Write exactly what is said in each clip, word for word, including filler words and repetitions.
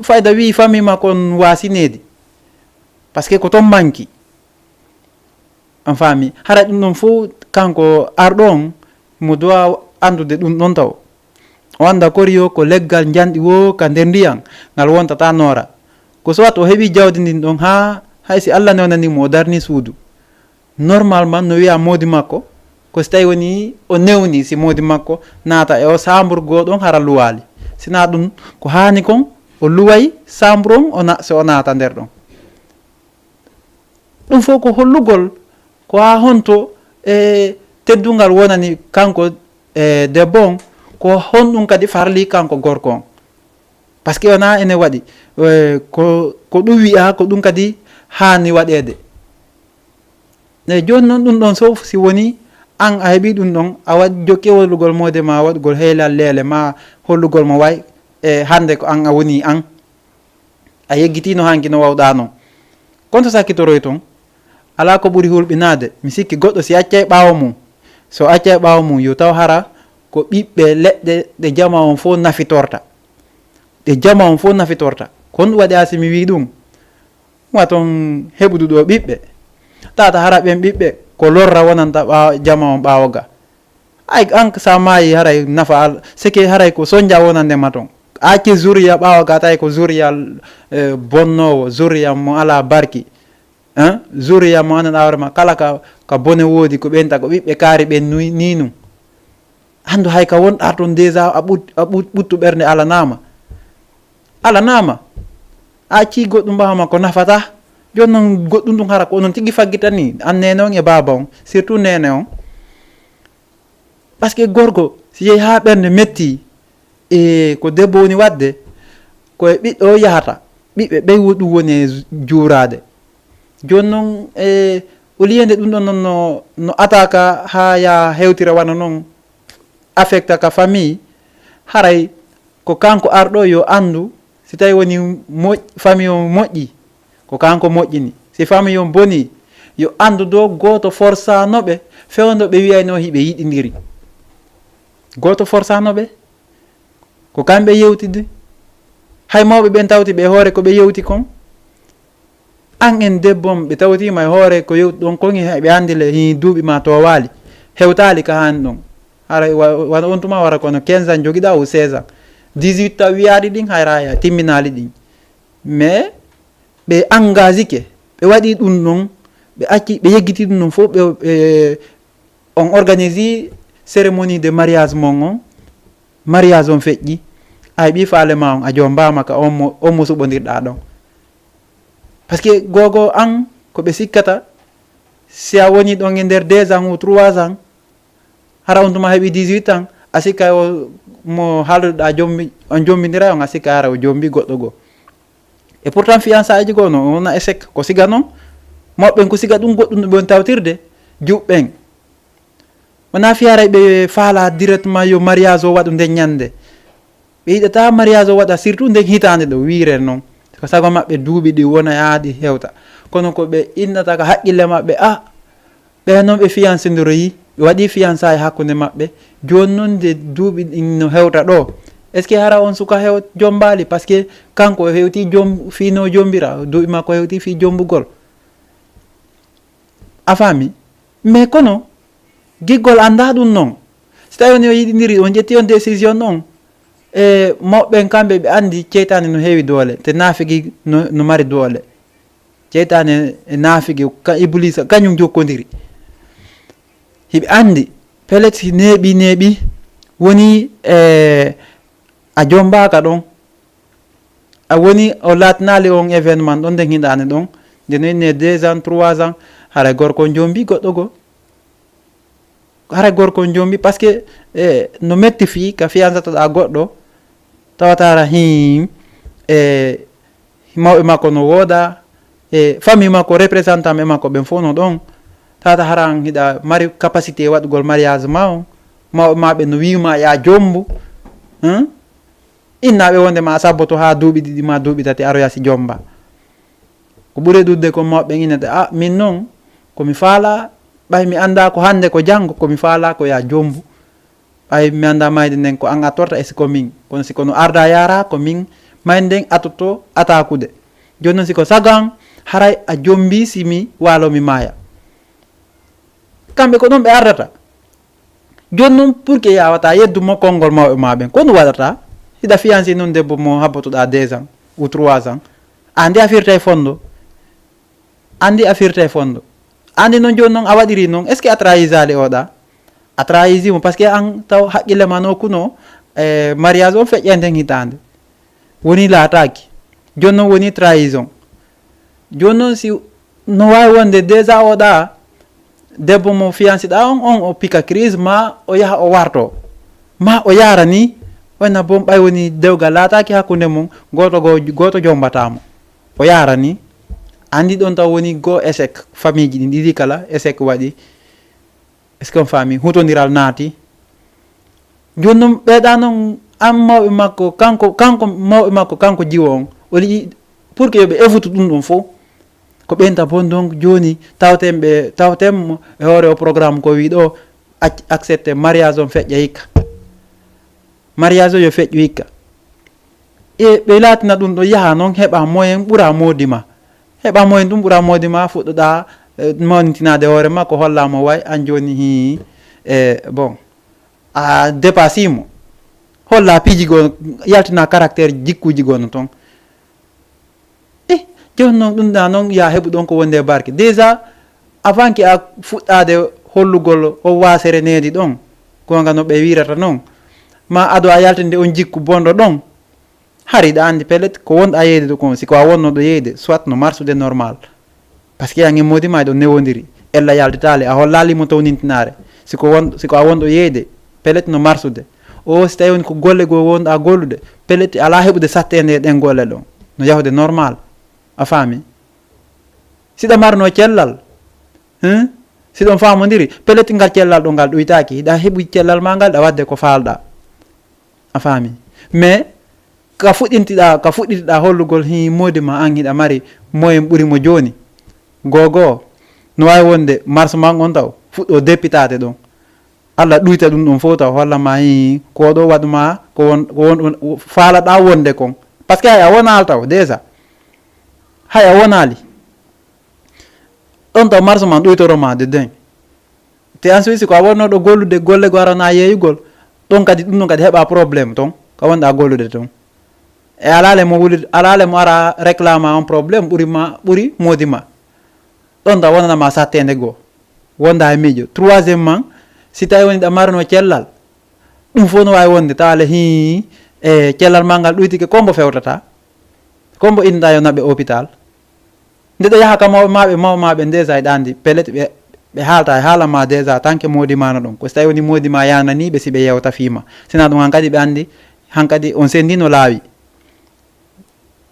Fayda wi famille makko on waasi needi. Parce que ko toon manki. On faami? Hara ɗum ɗon fof, kanko arɗo on, mo doit anndude ɗum ɗon taw. O annda koriyo ko leggal njanɗi woo ka nder ndiyan, ngal wontata noora. Ko soit o heɓi jawdi ndin ɗon haa hay si Allah newnani mo o darni suudu. Normalement no wiya moodi makko, ko si tawi woni o newni si moodi makko naata e o saambur goo ɗon hara luwaali. Sinaa ɗum ko haani kon o luway saambur on o na-, so o naata nder ɗon. Ɗum fof ko hollugol ko haa honto e teddungal wonani kanko e debbo on, ko honɗum kadi farli kanko gorko on. Parce que wonaa ene waɗi, eh, ko, ko ɗum wiyaa, ko ɗum kadi haani waɗeede. Eyi, jooni noon ɗum ɗon fof si woni aan a heɓii ɗum ɗon, a waɗ-, jokki e hollugol moodi ma, waɗugol heylal leele ma, hollugol mo way, e hannde ko aan a woni aan. A yeggitiino hanki no waawɗaa noon. Kono to sakkitoroy toon, alaa ko ɓuri hulɓinaade, mi sikki goɗɗo si accay ɓaawo mum, so accay ɓaawo mum, yo taw hara ko ɓiɓɓe leɗɗe ɗe jama on fof nafitorta. Ɗe jama on fof nafitorta. Ko honɗum waɗi haa si mi wii ɗum? Wa toon heɓudu ɗo ɓiɓɓe. Tata hara ɓen ɓiɓɓe ko lorra wonanta ɓaawo, jama on ɓaawo ga. Ay, an sa maayi haray nafa al-, seke haray ko sonja wonande ma toon. A acci zuriya ɓaawo ga tawi ko zuriya, eh, bonnoowo, zuriya mo alaa barki. Hein? Zuriya mo anndan awre ma kala ka, ka bone woodi ko ɓen ta ko ɓiɓɓe kaari ɓen nuy-, nii nun. Anndu hay ka wonɗaa toon déjà a ɓut-, a ɓut-, ɓuttu ɓernde alanaama. Alanaama. A accii goɗɗum ɓaawo ma ko nafataa. Jooni noon goɗɗum ɗum hara ko onon tigi faggitanii. An neene on e baaba on, surtout neene on. Parce que gorko, si yehi haa ɓernde metti, e ko debbo woni waɗde, ko e ɓiɗɗo o yahata. Ɓiɓɓe ɓey wo-, ɗum woni e juuraade. Jooni noon, e, au lieu nde ɗum ɗon noon no, no ataka haa yaa hewtira wano noon, affecta ka famille, haray ko kanko arɗo yo anndu, si tawi woni moƴ-, famille on moƴƴi, ko kanko moƴƴini. Si famille on boni, yo anndu do gooto forsano ɓe, fewndo ɓe wiyayno hiɓe yiɗindiri. Gooto forsano ɓe, ko kamɓe yewtidi. Hay mawɓe ɓen tawti ɓe e hoore ko ɓe yewti kon. An en debbo on, ɓe tawtiima e hoore ko yewtuɗon kon, e ɓe anndi le, hii duuɓi ma toowaali, hewtaali ka haani ɗon. Hara wa-, wano on tuma wara kono quinze ans jogiɗaa ou seize ans. Dix-huit taw wiyaaɗi ɗin, hayra ya timminaali ɗin. Mais ɓe engagike, ɓe waɗi ɗum ɗon, ɓe acci, ɓe yeggiti ɗum ɗon fof, ɓe, ɓe, on organise cérémonie de mariage mon on, mariage on feƴƴi, ay ɓii faale ma on, a jombaama ka on mo, on mo suɓondirɗaa ɗon. Parce que gogo an, ko ɓe sikkata, si a woni ɗon e nder deux ans ou trois ans, hara on tuma heɓi dix-huit ans, a sikka o mo haalduɗaa jombi, on jombindira on, a sikka hara o jombi goɗɗo goo. Et pourtant fiançailles goo no, wona échec, ko siga noon, mawɓe ɓen ko siga ɗum goɗɗum ɗum ɓe woni tawtirde, juɓɓen. Wonaa fii haray ɓe faalaa directement yo mariage o waɗu nden ñannde. Ɓe yiɗataa mariage o waɗa surtout nden hitaande ɗo wiire noon. Ko sago maɓɓe duuɓi ɗi wona yaaɗi hewta. Kono ko ɓe innata ka haqqille maɓɓe, ah, ɓe noon ɓe fiancindoroyi, ɓe waɗii fiançailles hakkunde maɓɓe. Jooni noon nde duuɓi ɗin no hewta ɗo, est-ce que hara on suka hew-, jombaali? Parce que kanko o hewtii jom-, fii no jombira, duuɓi makko hewtii fii jombugol. A faami? Mais kono, giggol anndaa ɗum noon. Si tawi on yo yiɗindiri, on ƴetti on décision on, e mawɓe ɓen kamɓe ɓe anndi ceytaane no heewi doole, te naafigi no, no mari doole. Ceytaane e naafigi, ka Ibuliisa, kañum jokkondiri. Hiɓe anndi, pellet si neeɓi, neeɓi, woni, e, a jombaaka ɗon. A woni, o laatinaali on événement ɗon nden hitaande ɗon. Nde no inni deux ans, trois ans, haray gorko on jombi goɗɗo goo. Haray gorko on jombi, parce que, e, no metti fii ka fiancatoɗaa goɗɗo, tawata hara hii, e, mawɓe makko no wooda, e, famille makko, représentant ɓe makko ɓen fof no ɗon. Tawata hara an hiɗa mari capacité waɗugol mariage ma on, mawɓe ma ɓe no wi'uma ya jombu, hein? Innaaɓe wonde ma a sabboto haa duuɓi ɗiɗi ma duuɓi tati aroya si jomba. Ko ɓuri ɗuuɗude ko mawɓe ɓen innata, "Ah, min noon, ko mi faalaa, ɓay mi anndaa ko hannde ko janngo, ko mi faalaa ko ya jombu. Ɓay mi anndaa mayde nden ko an a torta e si ko min. Kono si kono arda yaara, ko min Mayde nden atoto ataakude. Jooni noon, si ko sago an, haray a jombii si mi waaloo mi maaya. Kamɓe ko ɗoon ɓe ardata. Jooni noon, pour que yaawataa yeddu mo konngol mawɓe maa ɓen, ko ɗum waɗataa? Hiɗa fiyansii noon debbo mo habbotoɗaa deux ans ou trois ans, a anndi a firtay fonndo. Anndi a firtay fonndo. Anndi noon, jooni noon a waɗirii noon, est-ce que a trahisaali oo ɗaa? A trahisi mo, parce que an taw haqqille ma no kuno, e mariage on feƴƴande hitaande. Woni laataaki. Jooni noon woni trahison. Jooni noon, si no waawi wonde déjà oo ɗaa debbo mo fiyansiɗaa on, on o pika crise, ma o yaha o warto, ma o yaara ni, wayna bon ɓay woni dewgal laataaki hakkunde mum, gooto go, gooto jombataa mo. O yaara ni. Anndi ɗoon taw woni goo échec, famille ji ɗin ɗiɗi kala échec waɗi. Est-ce que on faami? Hutondiral naati. Jooni noon, ɓeeɗaa noon, an mawɓe makko, kanko, kanko mawɓe makko, kanko jiwo on, o liƴi pour que yo ɓe efutu ɗum ɗum fof. Ko ɓen ta bon, donc, jooni tawten ɓe, tawten mo e hoore o programme ko wi ɗo, ac-, accepte mariage on feƴƴa hikka. Mariage o yo feƴƴu hikka. E ɓe laatina ɗum ɗo yaha noon, heɓa moyen ɓura moodi ma. Heɓa moyen ɗum ɓura moodi ma, fuɗɗoɗaa, e, mawnitinaade hoore ma, ko hollaa mo way, an jooni hi, e, bon, a dépassii mo. Hollaa piiji goo, yaltina caractère jikkuuji goo no toon. Eh, jooni noon ɗum ɗaa noon, yaa heɓu ɗoon ko wonde e barke. Déjà, avant que a fuɗɗaade hollugol o waasere needi ɗoon, goonga no ɓe wiirata noon, ma ado a yaltinde on jikku bonɗo ɗoon, hari ɗa anndi pellet ko wonɗa yeyde ɗo kon, si ko a wonnoɗo yeyde, soit no marsude normal. Parce que an e moodi ma eɗon newondiri, ella yaltitaali, a hollaali mo townintinare. Si ko won, si ko a wonɗo yeyde, pellet no marsude. O, si tawi woni ko golle goo wonɗa gollude, pellet alaa heɓude satteende e ɗen golle ɗon. No yahude normal. A faami? Siɗa marno cellal, hein? Siɗon faamondiri, pellet ngal cellal ɗo ngal ɗuytaaki. Hiɗa heɓi cellal ma ngal, ɗa waɗde ko faalɗa. A faami? Mais ka fuɗɗintiɗa, ka fuɗɗitiɗa hollugol hi moodi ma an hiɗa mari moyen ɓuri mo jooni. Gogo, no waawi wonde marso ma on taw fuɗɗo deppitaade ɗon. Alla ɗuyta ɗum ɗon fof taw holla ma hi ko ɗo waɗu ma ko won, ko won, won, faalaɗa wonde kon. Parce que hay a wonaali taw déjà. Hay a wonaali. Ɗon taw marso ma ɗuytoro ma de den. Te ensuite, si ko a wonnoɗo gollude golle go arana yeeyugol, ɗon kadi, ɗum ɗon kadi heɓa problème ton, ka wonɗa gollude ton. E alaale mo wuli, alaale mo ara réclama on problème ɓuri ma, ɓuri moodi ma. Ɗon taw wonana ma sattende goo. Wonda e miijo. Troisièmement, si tawi woni ɗa marno cellal, ɗum fof no waawi wonde, tawa le hii, e cellal ma ngal ɗuytike, ko mbo fewtata? Ko mbo inda yo naɓe hôpital? Nde ɗo yaha ka mawɓe maɓɓe, mawɓe maɓɓe déjà eɗa anndi, pellet ɓe, ɓe haalta e haala ma déjà, tant que moodi ma no ɗon. Ko si tawi woni moodi ma yanani ɓe si ɓe yewta fii ma. Sina ɗum hankadi ɓe anndi, hankadi on sendi no laawi.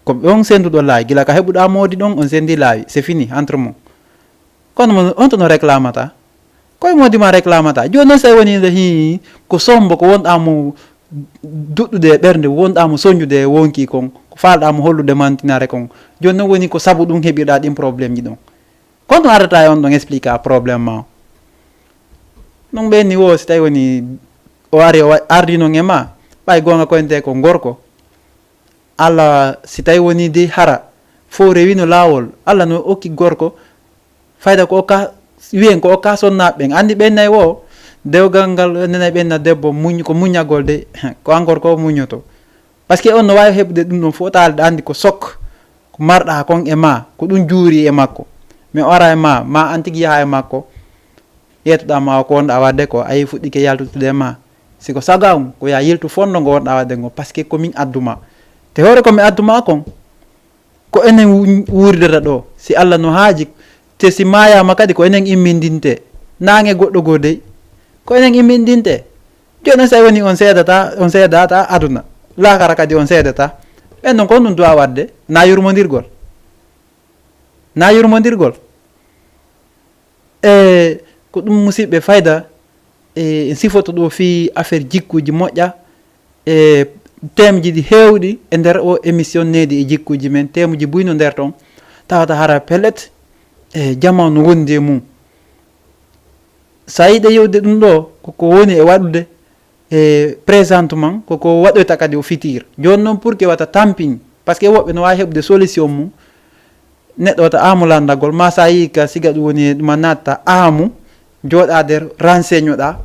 Ko ɓe on senduɗo laawi, gila ka heɓuɗa moodi ɗon, on sendi laawi, c'est fini, entre mum. Kono mo, on to no réclamata? Koye moodi ma réclamata. Jooni noon, so tawi woni nde hii, ko sombo, ko wonɗa mo duɗɗude e ɓernde, wonɗa mo soñjude e wonki kon, ko faalɗa mo hollude mantinare kon. Jooni noon woni ko sabu ɗum heɓirɗa ɗin problème ji ɗon. Kono ɗum ardata e on ɗon explique a problème ma o. Ɗum ɓe ni wo, si tawi woni o ari, o wa-, ardi noon e ma, ɓay goonga koyente ko gorko. Alla, si tawi woni de hara, fof rewino laawol, Alla no okki gorko, fayda ko okka, wiyen ko okka sonnaaɓe ɓen. Anndi ɓen nay wo, dewgal ngal nenay ɓen na debbo, muñ, ko muññagol de, ko an gorko o muññoto. Parce que on no waawi heɓude ɗum ɗon fof taale, ɗa anndi ko sok, ko marɗa kon e ma, ko ɗum juuri e makko. Mi ora e ma, ma an tigi yaha e makko, yettoɗa ma o ko wonɗa waɗde ko, a yi fuɗɗike yaltude e ma. Si ko sago an, ko ya yiltu fonndo ngo wonɗa waɗde ngo, parce que ko min addu ma. Te hoore ko mi addu ma kon, ko enen wu-, wuuridata ɗo. Si Alla no haaji, te si maayaama kadi, ko enen immindinte. Naange goɗɗo goo dey, ko enen immindinte. Jooni, so woni on seedata, on seedata aduna, laakara kadi on seedata. Ɓen ɗon ko honɗum du'a waɗde? Na yurmondirgol? Na yurmondirgol? E ko ɗum, musiɓɓe, fayda, e, en sifoto ɗo fii affaire jikkuuji moƴƴa, e thème ji ɗi heewɗi e nder o émission Needi e Jikkuuji Men, thème ji buy no nder ton, tawata hara pellet, e, jamaa no wondi e mum. So a yiɗi yewde ɗum ɗo, koko woni e waɗude, e, présentement, koko waɗoyta kadi au futur. Jooni noon, pour que wata tampin, Parce que woɓɓe no waawi heɓude solution mum, neɗɗo wota aamu lanndagol, ma so a yii ka siga ɗum woni e ɗum a natta aamu, jooɗaa nder renseignoɗaa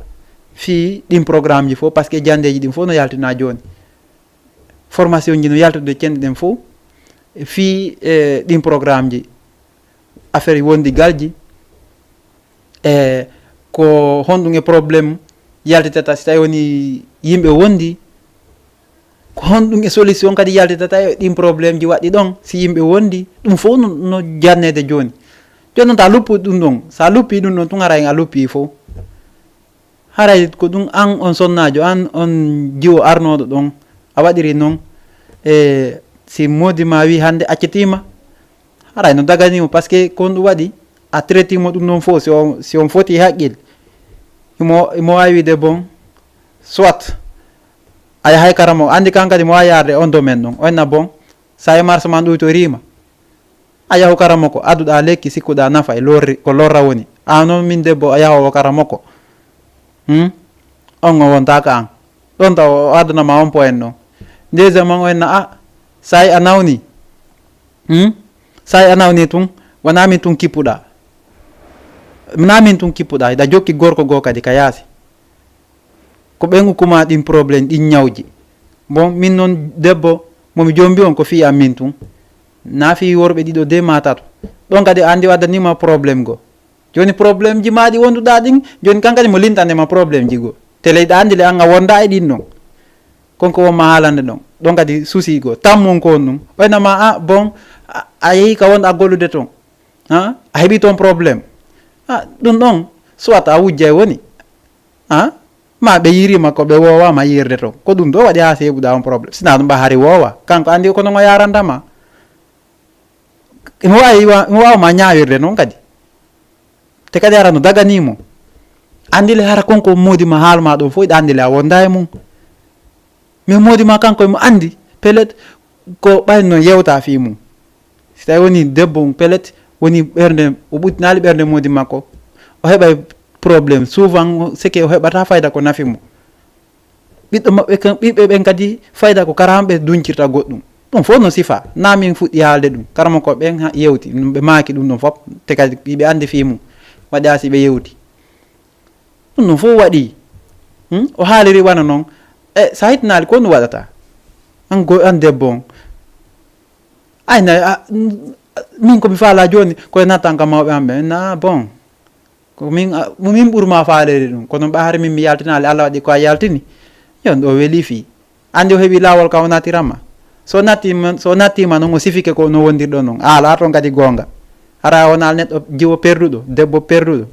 fii ɗin programmeji fof, parce que janndeeji ɗin fof no yaltinaa jooni. Formationji no yaltude cenɗi ɗen fof fii e ɗin programmeji, affaire wondigalji, e ko honɗum e problème yaltitata si tawi woni yimɓe wondi, ko honɗum e solution kadi yaltitata e ɗin problème ji waɗɗi ɗon si yimɓe wondi. Ɗum fof no, no janneede jooni. Jooni noon, ta luppu ɗum ɗon, sa luppi ɗum ɗon tun, haray a luppi fof. Haray ko ɗum an on sonnaajo, an on jiwo arnooɗo ɗon, a waɗiri noon. E si moodi ma wi hannde accitiima, haray no daganimo, parce que ko on ɗum waɗi, a traitimo ɗum noon fof. Si on, si on foti haqqil, imo, imo waawi wiide bon, soit a yahay karamoko, anndi kan kadi mo waawi yaade on domaine ɗon, o enna bon, sa e marsa man ɗuytoriima, a yahu karamoko, adduɗa lekki sikkuɗa nafa e lorri, ko lorra woni. A noon min debbo a yahowo karamoko. Hmm? On o wontaka an. Ɗon taw o addana ma on point ɗon. Deuxième man o enna a, sa e a nawni. Hmm? Sa e a nawni tun, wona min tun kippuɗa. Na min tun kippuɗa, hiɗa jokki gorko goo kadi ka yaasi. Ko ɓen ukkuma ɗin problème, ɗin ñawji. Bon, min noon debbo, mo mi jombi on ko fii an min tun. Na fii worɓe ɗiɗo de ma tato. Ɗon kadi anndi o addanima problème goo. Jooni problème ji ma ɗi wonduɗa ɗin, jooni kan kadi mo lintande ma problème ji goo. Te leyɗa anndi le an a wonda e ɗin non. Kon ko won ma haalande ɗon. Ɗon kadi souci goo. Tammon ko on ɗum. O enna ma, a, bon, a, a yehi ka wonɗa gollude ton. Ha? A heɓi ton problème. A, ɗum ɗon, soit a wujjay woni. Ha? Ma ɓe yirima ko ɓe woowama yirde ton. Ko ɗum ɗo waɗi ha seeɓuɗa on problème. Sina ɗum ɓa hari woowa. Kanko anndi ko non o yarandama. Imo waawi wa-, imo waawa ma ñaawirde non kadi. Te kadi hara no daganimo. Anndi le hara kon ko moodi ma haalma ɗon fof, iɗa anndi le a wonda e mum. Mais moodi ma kanko imo anndi, peut-être ko ɓay no yewta fii mum. Si tawi woni debbo mum, peut-être woni ɓernde, o ɓuttinaali ɓernde moodi makko, o heɓay problème. Souvent, seke o heɓata fayda ko nafi mo. Ɓiɗɗo maɓɓe kan, ɓiɓɓe ɓen kadi fayda ko kara hamɓe duncirta goɗɗum. Ɗum fof no sifa. Na min fuɗɗi haalde ɗum. Karamoko ɓen ha yewti, ɓe maaki ɗum ɗon fof. Te kadi ɓe anndi fii mum. Waɗi haa si ɓe yewti. Ɗum ɗon fof waɗi. Hmm? O haaliri wano non. E, sa hittinaali ko ɗum waɗata. An go-, an debbo on. Ay, na, a, n-, min ko mi faala jooni, ko e nattan ka mawɓe am ɓen. Na, bon. Ko min, a, mo min ɓurma faaleede ɗum. Kono ɓay hari min mi yaltinaali, Allah waɗi ko a yaltini. Yo, ɗo weli fii. Anndi o heɓi laawol ka o nattirama. So nattiima, so nattiima noon, o sifike ko no wondirɗo noon. A alaa toon kadi goonga. Hara a wonaa neɗɗo jiwo perduɗo, debbo perduɗo.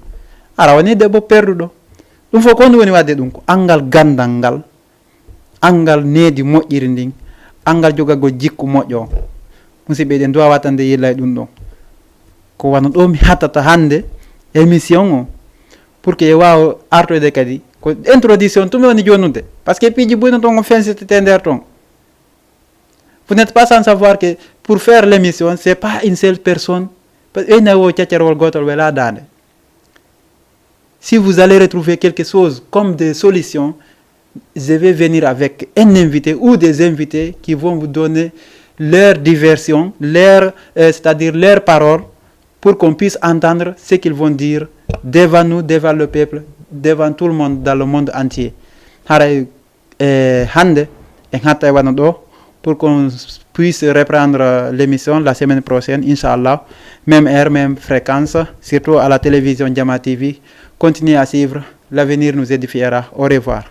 Hara woni debbo perduɗo. Ɗum fof ko honɗum woni waɗde ɗum? Ko anngal ganndal ngal, anngal needi moƴƴiri ndin, anngal jogagol jikku moƴƴo on. Musidɓe, eɗen duwa wattande yilla e ɗum ɗon. Ko wano ɗo mi hattata hannde émission o, pour que e waawa artoyde kadi ko introduction tun mi woni jonude. Parce que piiji buy no toon ko fensitete nder toon. Vous n'êtes pas sans savoir que pour faire l'émission, c'est pas une seule personne. Parce que ina wo caccarwol gotol wela daande. Si vous allez retrouver quelque chose comme des solutions, je vais venir avec un invité ou des invités qui vont vous donner leur diversion, leur, euh, c'est-à-dire leur parole, pour qu'on puisse entendre ce qu'ils vont dire devant nous, devant le peuple, devant tout le monde, dans le monde entier. Haray, e hannde, en hatta e wano ɗo, pour qu'on puisse reprendre l'émission la semaine prochaine, Inch'Allah, même heure, même fréquence, surtout à la télévision Jama T V. Continuez à suivre, l'avenir nous édifiera. Au revoir.